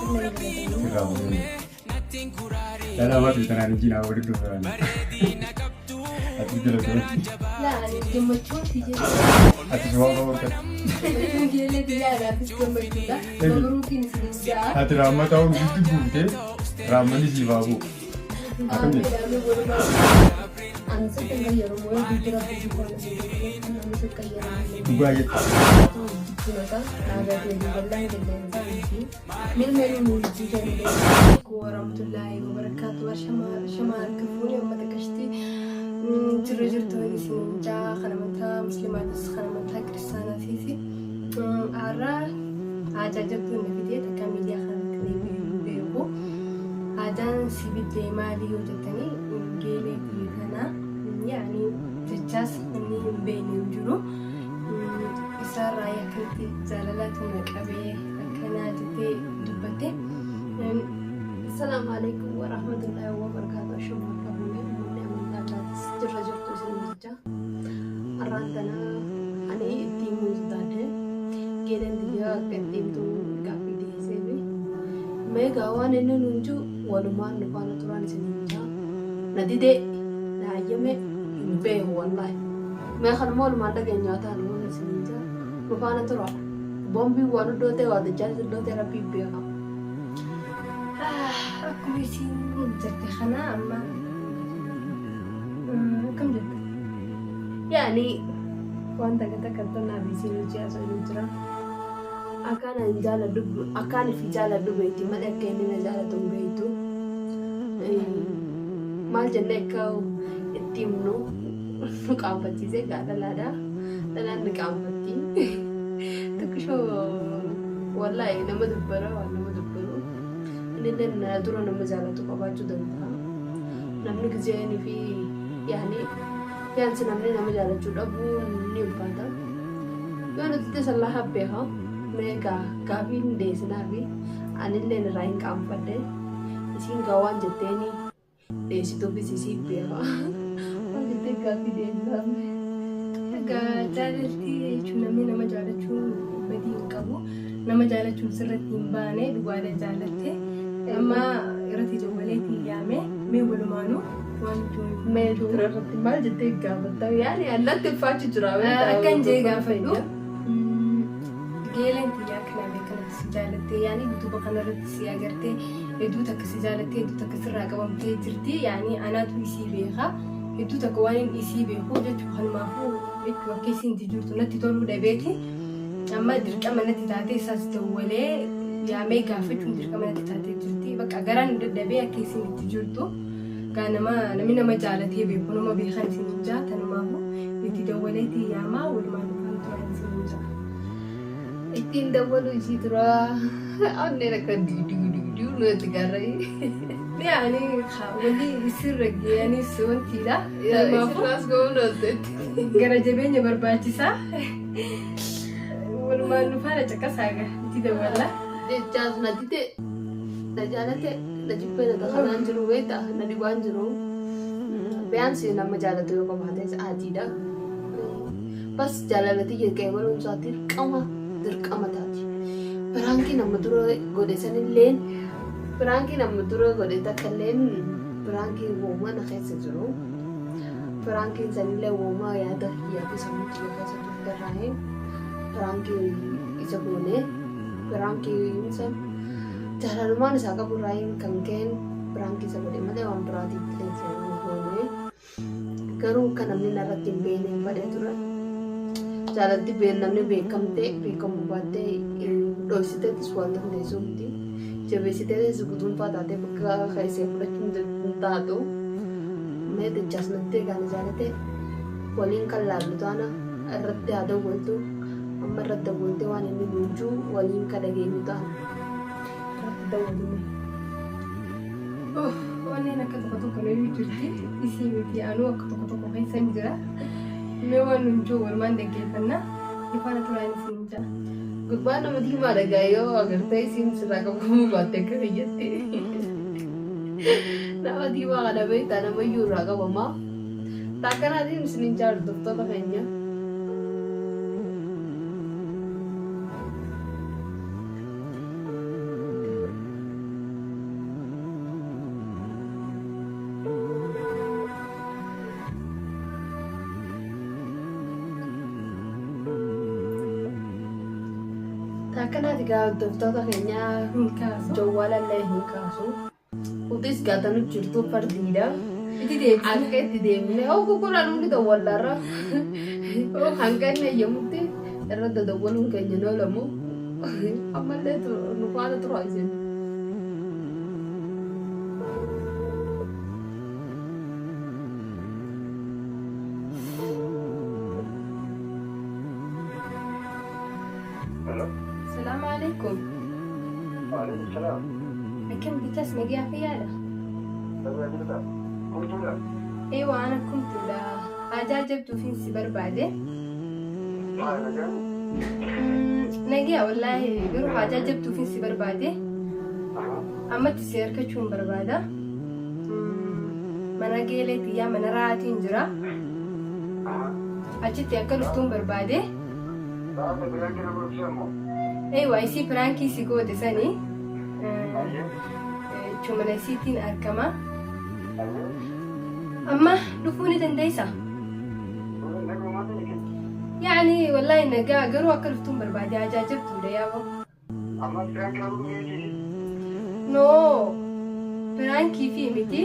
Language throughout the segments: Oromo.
Sirraa fuudhee. Dhala maatu tanaan ijji naa walitti dhufan. Ati galatoomi. Laa ani gammachuun tiyya. Ati suwaa qabu harkatti. Gammachuun kiyyallee tiyya anaafis gammachuudha. Mabruukiin isiniin ja'a. Ati raammataa hundi buuftee raammanni siif haa bu'u. Akkam jettu? Ani sitti hin fayyadamu yoo jijjiirra namni sitti fayyadamu. Dhugaa jette. Warahmatullahi wabarakatuh. Shama harka fuune uummata qashtii jirra jirtu isin jaa kan amantaa muslimaatis kan amantaa kiristaanaatiis har'a haajaa jabduu na fidee takka miidiyaa kanatti beeku. Haajaan si fiddee maali yoo jettanii geelee biyya kanaa yaani jechaas inni hin beekne hin jiru. Isaarraa akkanatti jaalalatu na qabee akkanaa jettee dubbatte. Assalamu alaikum warahmatullahi wabarakatuh. Ashama harka fuune uummanni amantaa irraatis jirra jirtu isin jecha. Har'aan tana ani itti himuu sodaadhe. Geeleen biyya akka itti himtu gaaffii dhiyeessee fi mee gaa waan inni nuun jiru walumaan nu faana turaan isin jecha. Na didee na hayyame hin beeku wallaahi. Mee kanuma walumaan dhageenyu haa taanu waan isin jecha nu faana tura. Boombiin waan iddoo ta'e waa dachaa iddoo ta'e rabbiin beeka. Akkuma isin jette kana amma akkam jette? Yaani waan takka takka tonnaa fi isin hojii haasa'u jira. Akkaan ani jaaladhu akkaan ifi jaaladhu beekti malee akka inni na jaalatu hin beektu. Maal jennee akka itti himnu nu qaanfachiisee gaa dhalaadha. Dhalaan ni qaanfatti. Tokkishoo wallaahi nama dubbara waan nama dubbaru. Inni illee na dura nama jaalatu qabaachuu danda'a. Namni gizeenii fi yaani yaansi namni nama jaalachuu dhabuun ni ulfaata. Yoo nuti itti sallaha beeka mee gaa gaafii hin deessinaa fi anillee irraa hin qaanfadhe. Isiin gaa waan jetteeni dheessituufis isii beeka. Waan jettee gaaffii deebisaa. Egaa jaalaltii jechuun namni nama jaalachuun badii hin qabu. Nama jaalachuun sirratti hin baane dhugaadha jaalatte. Amma irratti dawwaleetiin yaame mee walumaanuu waan ijoon Mee tura irratti maal jettee gaafatta? Yaani annatti ulfaachu jira. Akkan jee gaafadhu. Geeleen tiyyaa akkanaa beekanatti si jaalattee yaani yuutuuba kanarratti si agartee hedduu takka si jaalattee hedduu takka sirraa qabamtee jirti yaani anaatu isii beeka hedduu takka waan inni isii beeku jechuu kanumaafuu jechuu akka isiin itti jirtu natti toluu dhabeeti amma dirqama natti taatee isaas dawwalee yaamee gaafachuun dirqama natti taatee jirti bakka garaan dadhabee akka isiin itti jirtu gaa nama namni nama jaalatee beeku nama beekan isin hin jaa tanumaafuu itti dawwaleetii yaamaa walumaan dhufan turan isin hin jaa. Ittiin dawwaluu isii tura. Onneen akka diiduu diiduu nuti garee. Yaani wanni isirra geeyanis wantiidha. Tanumaafuu Isirraas ga'uun oolteetti. gara jabeenya barbaachisaa. Walumaan dhufaana caqasaa gaa itti dawwalla. Jechaas na dide na jaalate na jibbee na takanaan jiru beekta na dhibaan jiru. Biyaansi nama jaalatu yoo qabaates adiidha. Bas jaalala tiyya qeebaluun isaa dirqama dirqama taati. Piraankii nama dura godhe sanilleen piraankii nama dura godhe takka illeen piraankii wooma na keessa jiru. Piraankiin sanillee wooma yaada kiyyaa fi sammuu kiyya keessa turte piraankii isa goone piraankiin san jaalalumaan isaa qabu irraa kan ka'een piraankii isa godhe malee waan biraatiif illee goone. Garuu akka namni narratti hin beekne hin fadhe ture. Jaalalti namni beekamtee beekamuu baattee dhoksiteettis waan dandeessu miti. Jabeessiteetis guduunfaa taatee bakka keessee fudhachuu hin taatu. Mee dachaas natti eegaan jaalate waliin kan laallu taana irratti haa dawwaltu. Amma irratti dawwaltee waan inni nuunjuu waliin ka dhageenyu taana. Irratti dawwalume. Onneen akka tokko tokko na jirti. Isii miti anuu akka tokko tokko keessa hin jira. Mee waan nuun jiru walumaan dhaggeeffanna. Ifaana turaan isin jira. Gurbaan nama diimaa dhagaa yoo agartee isiin sirraa qabamuu baatte akka biyyatti. Nama diimaa kana beektaa namayyuu irraa qabamaa. Taakkanaatiin isin hin jaallattoota keenya. Akkanaati gaa hordoftoota keenyaa Hin kaasu. Jawwaalallee hin kaasu. Utis gaatanu jirtu fardiidha. Itti deebisne. Akka itti deemne hoo kukuraa nuuni dawwallaarra. Hanga inni eeyyamutti irra dadawwaluun keenya hin oolamu. Ammallee nu faana tura isin. Hello. Salaamu alaikum. Waalaikum salaam. Akkam bitas nagaa fayyaadha? Nagaa jirta? Kumtuudha. Eewa ana kumtuudha. Haajaa jabduufin si barbaade. Maa nagaan? Nagaa wallaahi garuu haajaa jabduufin si barbaade. Ammatti si harkachuun barbaada. Mana geelee xiyyaa mana raatiin jira. Achitti akka dhuftuun barbaade. Gaafa biraan kena godhuu ammoo. Eewa isii piraankii si goote sanii. Ayyee. Jechuun mana isiitiin argama. Ayyee. Amma dhufuu ni dandeessaa? Nagaa maal ta'e? Yaani wallaahi nagaa garuu akka dhuftuun barbaade haajaa jabduudha yaaboo. Amma biraan kena godhuu miti. No, piraankii fi miti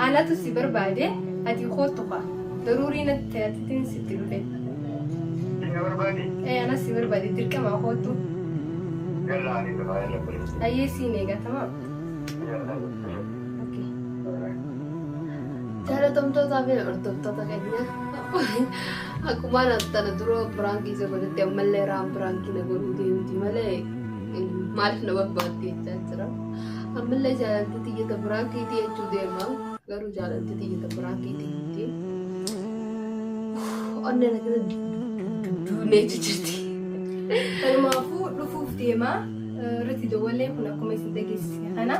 anatu si barbaade ati kootu kaa. Daruurii natti atitiin sitti dhufe. Inni barbaade. Ee anas si barbaade dirqama kootu. Yallaa ani gabaa yalla kule. Ayyee siin eega tamaam. Yalla. Okay. Jaalatamtootaa fi hordoftoota keenya akkuma tana dura piraankii isa godhatte ammallee raan piraankii na godhuu deemti malee maaliif na barbaadde jechaa jira. Ammallee jaalalti tiyyata piraankiitii jechuu deema garuu jaalalti tiyyata piraankiitii miti. Onneen akkana duunee jirti. Kanumaafuu dhufuuf deema. Irratti dawwalee kun akkuma isin dhageessise kana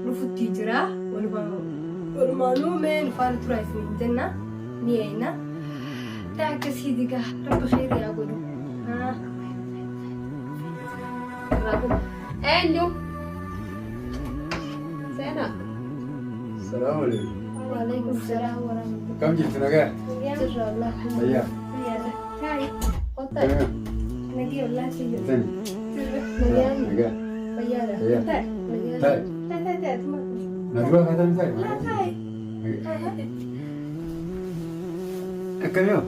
dhufutti jira. Walumaanuu mee nu faana tura isin jenna ni eeyna. Taa akkasii digaa rabbi kheyri haa godhu. Eenyu? Seenaa. Salaamu alaikum. Waalaikum salaam warahmatullahi. Kam jirtu nagaa? Jirra Allah. Fayyaa. Taa'e Kottaa. nagee wallaahi fayyaa. Tani. Nagaan. Nagaa. Fayyaadha. Fayyaa. Taa'e. Nagaan. Taa'e. Taa'e taa'e taa'e tuma. Na dura kaataan taa'e. Laa taa'e. Akkamiyo?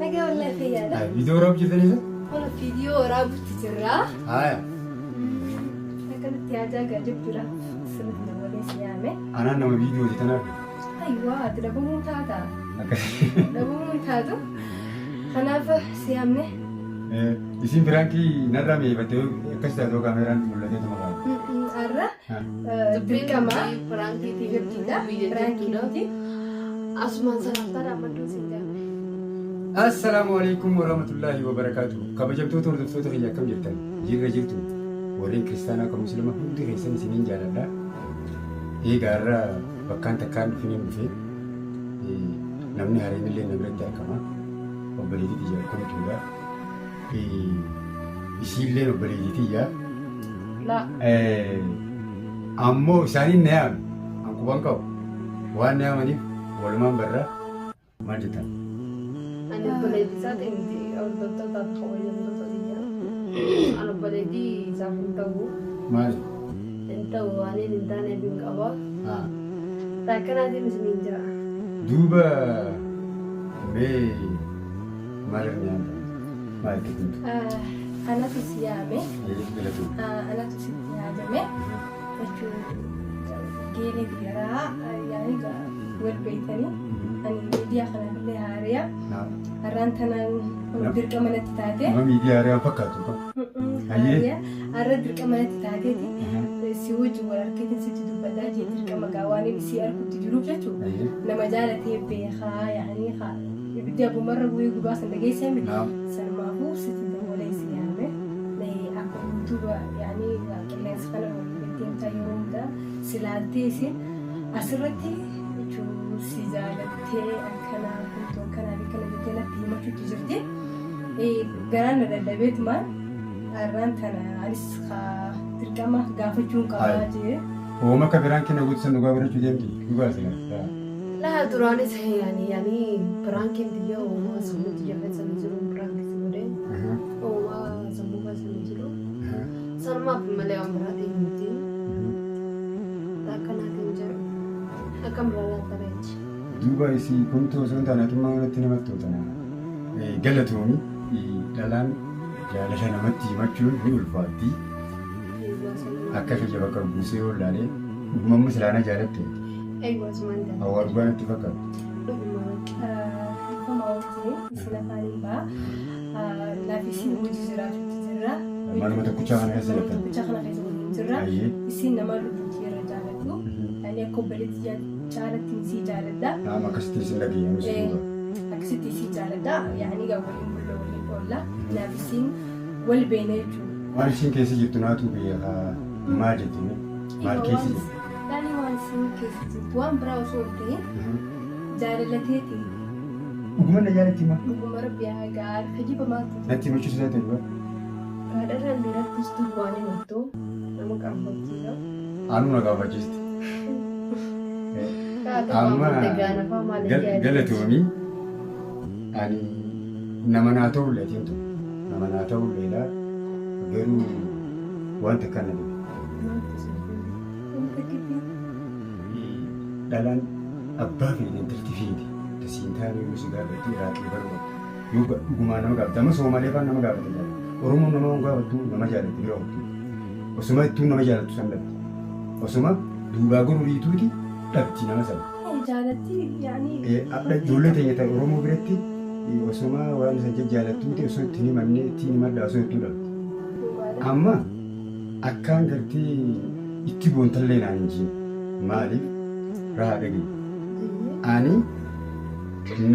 Nagee wallaahi fayyaadha. Viidiyoo waraabuu jirtanii isa? Kun viidiyoo waraabutti jirra. Haaya. Akkanatti haajaa gaajabduudha. Sirriitti dabalee si yaame. Anaan nama viidiyooti tanaaf. Ayiwaa ati dhabamuu taata. Akkasii. Dhabamuu taatu. Kanaaf si yaamne. Isin piraankii narraa mi'eeffattee akkas taatoo kaameraan mul'atee tuma kaa'u. Har'a dirqama Piraankiitii jabduudha. Piraankiitii. Asumaan salaamtaa dhaabbachuun siin jaame. Assalaamu alaikum warahmatullaahi wabarakaatu. Kabajamtoota hordoftoota kiyya akkam jirtan? Jirra jirtu. Warreen kiristaanaa kan musliima hundi keessan isiniin jaaladha. Egaa har'a bakkaan takkaan dhufiniin dhufe namni hareen illee na biratti argama. Obboleettii tiyya komtuudha. Isiillee obboleettii tiyya. Laa. Ammoo isaaniin na yaame. An quban qabu. Waan na yaamaniif walumaan barra maal jettan? Ani obboleettii isaatii miti hordoftootaaf kabajamtoota biyyaa. Ani obboleettii isaaf hin ta'u. Maali? Hin ta'u waan hin taaneef hin qaba. Haa. Akkanaatiin isiniin jira. Duuba mee maal irra nyaata? Maal itti kuntu? Anatu si yaame. Galatu. Anatu sitti yaadame. Jechuun geelee garaa yaani wal beektanii. Ani miidiyaa kanallee haariyaa. Har'aan tanaan dirqama natti taate. Nama miidiyaa haaraan fakkaatu kan. Haariyaa har'a dirqama natti taateeti. Si wajjin wal argatiin sitti dubbadhaa jee dirqama gaa waan inni si argutti jiruuf jechuudha. Nama jaalatee beekaa yaani ibiddi abbumarra bu'ee gubaa san dhageessee miti. Sanumaafuu sitti dabalee si yaame. Akka guutuu yaani qilleensa kana deemtaa yeroo hundaa si laaltee isin asirratti jechuun si jaalattee akkanaa guutuu akkanaa fi kana jettee natti himachuutti jirti. Garaan na dadhabeetumaan har'aan tana anis dirqama gaafachuun qabaa jee. Ooma akka biraan kenna guutuu san dhugaa godhachuu deemti. Dhugaa sila. Laa duraanis yaani yaani piraankiin xiyya uumaa sammuu xiyya keessa ni jiru piraankii si godhee uumaa sammuu keessa ni jiru. Sanumaaf malee waan biraatiin miti. Akkanaatiin jiru. Akkam biraa bareechi. Duuba isii kumtuu osoo hin taane atummaa manatti namatti tootana. Galatoomi dhalaan jaalala namatti himachuun ni ulfaatti. Akka kiyya bakka buusee yoo ilaalee dhugumamma silaana jaalatte. Eeyyuu asumaan jaalladha. Hawaa dhugaa natti fakkaata. Dhugumaa. Akkuma wajjin isin afaaniin ba'a. Naaf isin hojii jiraachuutti jirra. Manuma tokkichaa kana keessa Manuma jirtan. tokkichaa kana keessa waliin jirra. Ayyee. Isin nama lubbuutii irra jaaladhu. Ani akka obboleetti jaalattiin sii jaaladha. Naam akkasitti isin dhageenye si duuba. Akkasitti sii jaaladha. Yaani gaa waliin bulla waliin oolla. Naaf isin wal beena jechuudha. Waan isin keessa jirtu naatu beekaa maal jettu maal keessa jirtu? Yaani waan isin keessa jirtu waan biraa osoo hin ta'in jaalalateeti. Dhuguma na jaalatti maa? Dhuguma rabbi haa gaar kijiba maaltu Natti himachuu sodaate dhugaa. Haadharraan dhiirattis durbaan himattu nama qaanfachiisa. Anuu na gaafachiisti. Kaata Amma qaanfatte gaanafaa maaliif yaadde? galatoomii ani nama naa ta'u leetiin tun nama naa ta'u leedha garuu wanta kana dhibe. Wanta kibbee. Dhalaan abbaa feete intalti feete tasiin taane yoo si gaafatti Iraaqii barbaaddu yoo dhugumaan nama gaafate amma Soomalee faan nama gaafate jaalladha. Oromoon nama waan gaafattu nama jaalatti bira hojjetu. Osuma ittuu nama jaalattu san dhabdi. Osuma duubaa gororiituuti dhabdi nama sana. Jaalatti yaani. Ijoollee teenya ta'e Oromoo biratti osuma waan isa jajjaalattuuti osoo ittiin himanne ittiin himadhaa osoo ittuu dhabdi. Amma akkaan gartee itti boontallee naan hin jiin. Maaliif? Rahaa dhaga'i. Ani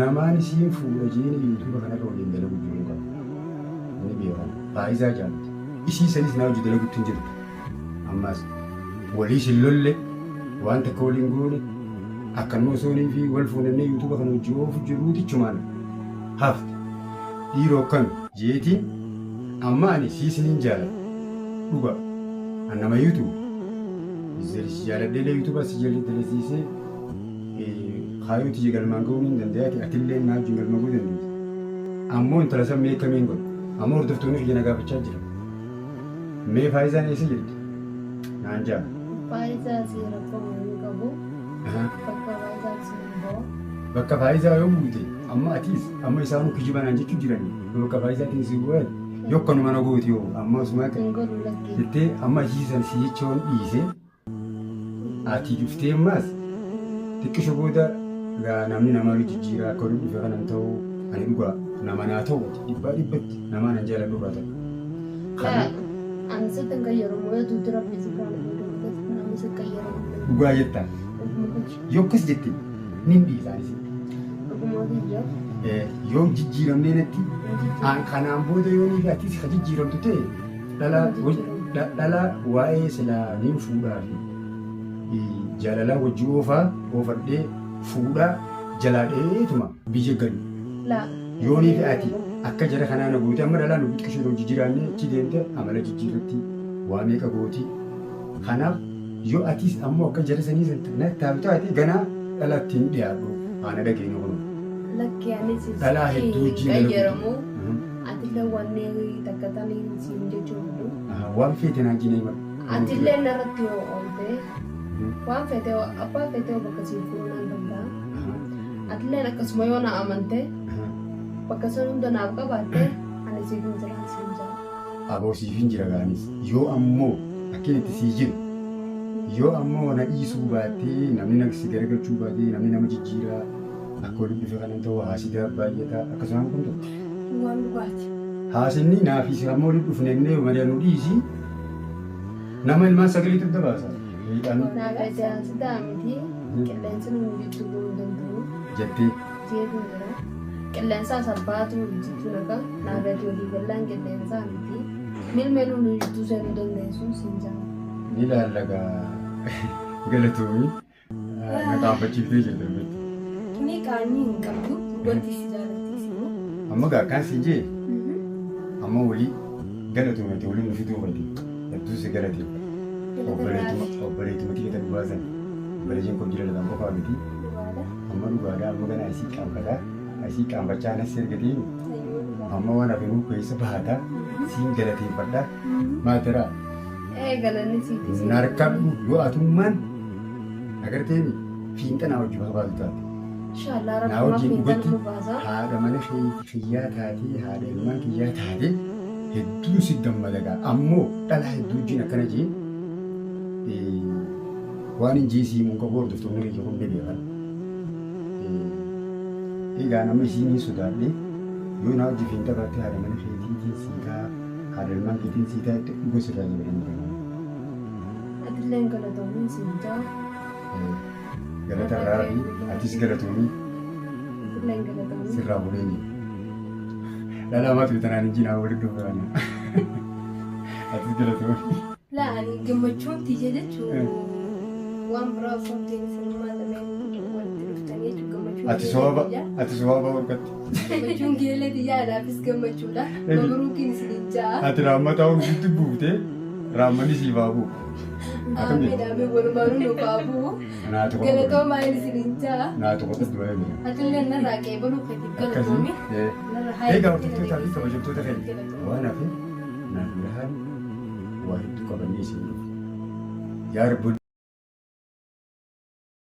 namaan isiin fuudha jeeni yuutuuba kanarra waliin dalagu jiru qaba. Inni beekama. Faayisaa jaalatti. Isii sanis naa hojii dalagutti hin jirtu. Ammas waliis hin lolle waan takka waliin goone akkanuma osoo fi wal fuunannee yuutuuba kana hojii oofu jiruuti chumaan hafte. Dhiiroo akkami jeetiin amma ani siisiniin jaaladha. Dhuga. An nama yuutuuba. Jaaladheelee yuutuuba si jalatti kaayyoo tiyya galmaan ga'uu ni danda'a atillee naa wajjin galma ga'uu dandeessa. Ammoo intala san mee akkamiin godhu? Ammoo hordoftoonni kiyya na gaafachaa jira. Mee faayisaan eessa jirti? Naan jaa. Faayidaa si rakkoo hin qabu. Bakka faayidaa si hin bahu. Bakka faayisaa yoo buute amma atiis amma isaanuu kijiba naan jechuu jirani. Yoo bakka faayisaatiin si bu'an yoo akkanuma na gooti yoo amma osuma akka Hin godhu lakkee. jettee amma isiisan si jechoon dhiise ati dhuftee ammaas xiqqisho booda egaa namni nama jijjiiraa akka waliin dhufe kanan ta'u ani dhugaa nama naa ta'u dhibbaa dhibbatti namaa nan jaaladhu irraa takka. Kana Ani sitti hin qayyaramu yoo duuti rabbi si faana godhu namni si qayyaramu. Dhugaa jettaa yoo akkas jette nin dhiisa anis. Dhuguma kiyya. Yoo jijjiiramnee natti kanaan booda yoo ni atis ka jijjiiramtu ta'e dhala waa'ee silaa nin fuudhaa fi jaalalaa wajji oofaa oofadhee fuudhaa jalaa dheetuma biyya galu. Laa. Yoo ni fi ati akka jara kanaa na goote amma dhalaan nuti xiqqishee hojii jiraannee achi deemte amala jijjiirratti waa meeqa gooti. Kanaaf yoo atis ammoo akka jara sanii na taatu taate ganaa dhala ittiin dhiyaadhu haana dhageenyu kun. Lakkee anis Dhalaa hedduu wajjin dalagu. qayyaramu. Atillee wanni takka tanii siin jechuu fedhu. Waan feete naan jinee mala. Atillee narratti yoo oolte waan feete abbaa feete yoo bakka siin fuudhuu naan danda'a. Atilleen akkasuma yoo na amante bakka sun hunda naaf qabaatte ani siif hin jira siin jira. Aboo siif hin jira gaanis yoo ammoo akkin itti sii jiru yoo ammoo na dhiisuu baattee namni na si garagalchuu baatee namni nama jijjiiraa akka waliin dhufe kanan ta'u haasidaa baay'ataa akkasuma kun tokko. Waan dhugaati. Haasinni naaf si ammoo waliin dhufne illee mari'annu dhiisi nama ilmaan sagaliitu dabaasa. Miidhaan Naaf sidaa miti qilleensi nu jidduu bu'uu hin danda'u. Jettee. Jeetu jira. Qilleensaa sabbaatu jidduu naqa naaf ati walii gallaan qilleensaa miti. Milmee nu jidduu seenuu dandeessu siin jira. Ni laallagaa galatoomii na qaanfachiiftee jirti dubbatti. Tuni qaanii hin qabdu wanti si jaalatti isin. Amma gaa akkaan siin jee amma walii galatoomii ati waliin nu fiduu qabdi. Hedduu si galateeffadha. Obboleettuma kiyya ta dhugaa sana. Obboleettiin koo jira lataan qofaa miti. Amma dhugaadhaa amma ganaa isii qaanfataa isii qaanfachaa anas erga deemi amma waan hafe nuu keessa bahataa siin galateeffadha. Maal taraa? Ee galanni siiti. Na harkadhu yoo atummaan agarteemi fiinxa naa wajji baatu taate. Inshaallah Naa rabbi wajjin fiinxan dhugatti nu baasa. haadha mana kiyyaa taatee haadha ilmaan kiyyaa taatee hedduun si gammadagaa ammoo dhala hedduu wajjin akkana jee waan hin jee siimuu qabu hordoftoonni kiyya kun ni beekan. Egaa nama isiin hin sodaadhe yoo naa wajji fiinxa baatte haadha mana keetiitiin siitaa haadha ilmaan keetiin siitaa itti dhuga sirraa jedhanii jiran. Atilleen galatoomiin siin jaa. Galata irraa fi atis galatoomii Atilleen galatoomiin. sirraa fuudhee Dhala amaatu tanaan hin jinaa walitti dhufaana. Atis galatoomii. Laa ani gammachuun tiyya jechuun waan biraa osoo hin ta'in isinummaa lameen walitti dhuftanii jechuun gammachuun Ati sababa ati sababa horkatti. Gammachuun geellee tiyya anaafis gammachuudha. Mabruukiin isiniin ja'a. Ati raammataa oomishatti buuftee raammanni siif haa bu'u. Akkam Amiin jettu? amiin walumaanuu nuuf haa bu'u. Naatu qofa. Galatoomaa isiniin ja'a. Naatu qofa du'ee jira. Atillee narraa qeebaluu keetiif Akkasii. galatoomi. Narra Egaa hordoftootaa fi kabajamtoota keenya waan hafe naaf birahaan waa hedduu qabannee isin dhufu. Yaa Rabbi.